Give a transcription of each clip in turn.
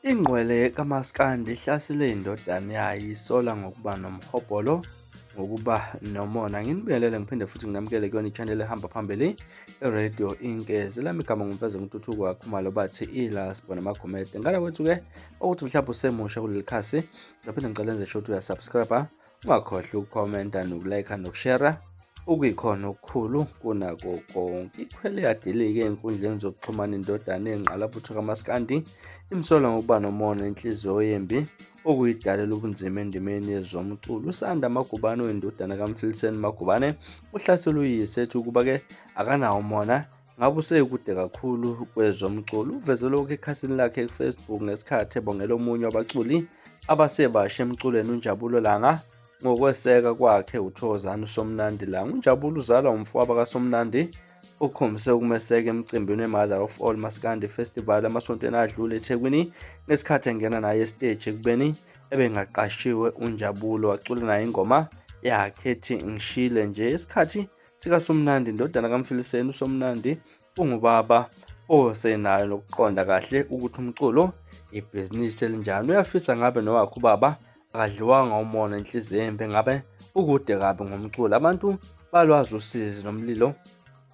Ingqwele kaMaskandi ihlaselwe indodana yayo isola ngokuba nomhobholo ngokuba nomona. Nginibingelele ngiphinde futhi nginamukele kuyona i-channel ehamba phambili i-Radio Inkezi. Lami igama ngumfeze ngututhuko kaKhumalo bathi ila sibona amagumede. Ngala kwethu-ke ukuthi mhlawumbe usemusha kuleli khasi ngiphinde ngicela enze sure ukuthi uyasubscribe Ungakhohlwa ukukhomenta nokulayikha nokushera okuyikhona okukhulu kunako konke. Ikhwele yadilika ey'nkundleni zokuxhumana indodana engqalabutho kaMaskandi imsola ngokuba nomona inhliziyo yembi okuyidalela ubunzima endimeni yezomculo. USanda Magubane oyindodana kaMfiliseni Magubane uhlaselwe uyise ethi ukuba-ke akanawo umona ngabe usekude kakhulu kwezomculo. Uveze lokhu ekhasini lakhe ku-Facebook ngesikhathi ebongela omunye wabaculi abasebasha emculweni uNjabulo Langa ngokweseka kwakhe uThokozani uSomnandi Langa. UNjabulo uzalwa umfowabo kaSomnandi ukhombise ukumeseka emcimbini we-Mother of All Maskandi Festival emasontweni adlule eThekwini ngesikhathi engena naye esiteji ekubeni ebengaqashiwe uNjabulo wacula naye ingoma yakhe ethi Ngishile nje isikhathi sikaSomnandi indodana kaMfiliseni uSomnandi ungubaba osenayo nokuqonda kahle ukuthi umculo ibhizinisi elinjani uyafisa ngabe nowakhe ubaba akadliwanga umona inhliziyo embi ngabe ukude kabi ngomculo abantu balwazi usizi nomlilo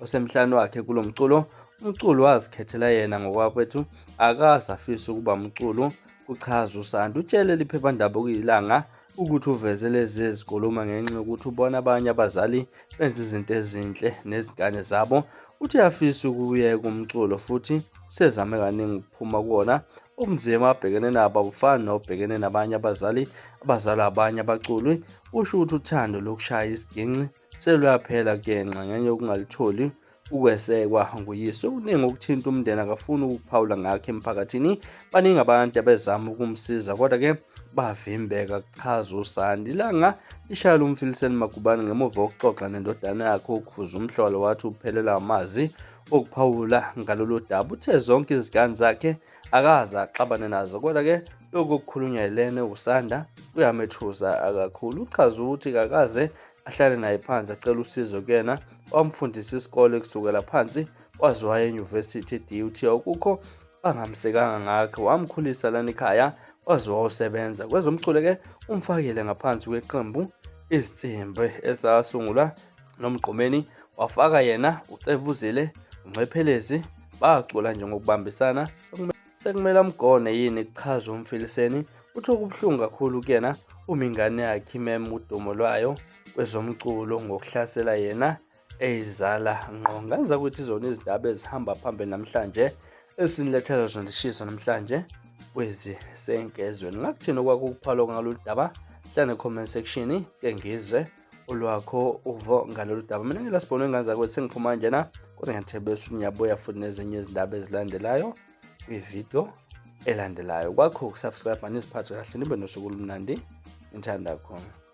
osemhlane wakhe kulo mculo umculo wazikhethela yena ngokwakwethu akaze afise ukuba umculo kuchaza uSandu utshele liphephandaba okuyilanga ukuthi uveze lezi zikhuluma ngenxa yokuthi ubona abanye abazali benza izinto ezinhle nezingane zabo. Uthi uyafisa ukuyeka umculo futhi usezame kaningi ukuphuma kuwona. Ubunzima abhekene nabo abufani nobhekene nabanye abazali abazalwa abanye abaculi. Usho ukuthi uthando lokushaya isiginci seluyaphela kuyena ngenxa yokungalitholi ukwesekwa nguyise. Okuningi okuthinta umndeni akafuni ukuphawula ngakho emphakathini. Baningi abantu abezama ukumsiza kodwa-ke bavimbeka, kuchaza uSandi. Ilanga lishayela uMfiliseni Magubane ngemuva kokuxoxa nendodana yakhe ukhuza umhlolo wathi uphelelwa amazwi okuphawula ngalolu daba. Uthe zonke izingane zakhe akaze axabane nazo kodwa-ke lokhu okukhulunywa yilena ewusanda kuyamethusa kakhulu. Uchaze ukuthi kakaze ahlale naye phansi acela usizo kuyena wamfundisa isikole kusukela phansi waze waya enyuvesithi e-DUT okukho bangamsekanga ngakho wamkhulisa lana ekhaya waze wayosebenza kwezomculo ke umfakile ngaphansi kweqembu izinsimbi esasungulwa nomgqumeni wafaka yena ucebuzile uncephelezi bacula nje ngokubambisana Sekumele amgone yini kuchaza uMfiliseni uthi okubuhlungu kakhulu kuyena uma ingane yakhe imema udumo lwayo kwezomculo ngokuhlasela yena eyizala ngqo. Ngenza ukuthi izona izindaba ezihamba phambili namhlanje esinilethela zona lishisa namhlanje kwezisenkezweni. Ngakuthini okwakho ukuphalwa ngalolu daba? Hlala ne-comment section ke ngizwe olwakho uvo ngalolu daba. Mina ngilasibhono ingane zakwethu sengiphuma njena kodwa ngiyathembisa ukuthi ngiyabuya futhi nezinye izindaba ezilandelayo kwividiyo elandelayo. Kwakho ukusubscribe niziphathe kahle nibe nosuku olumnandi ngithanda khona.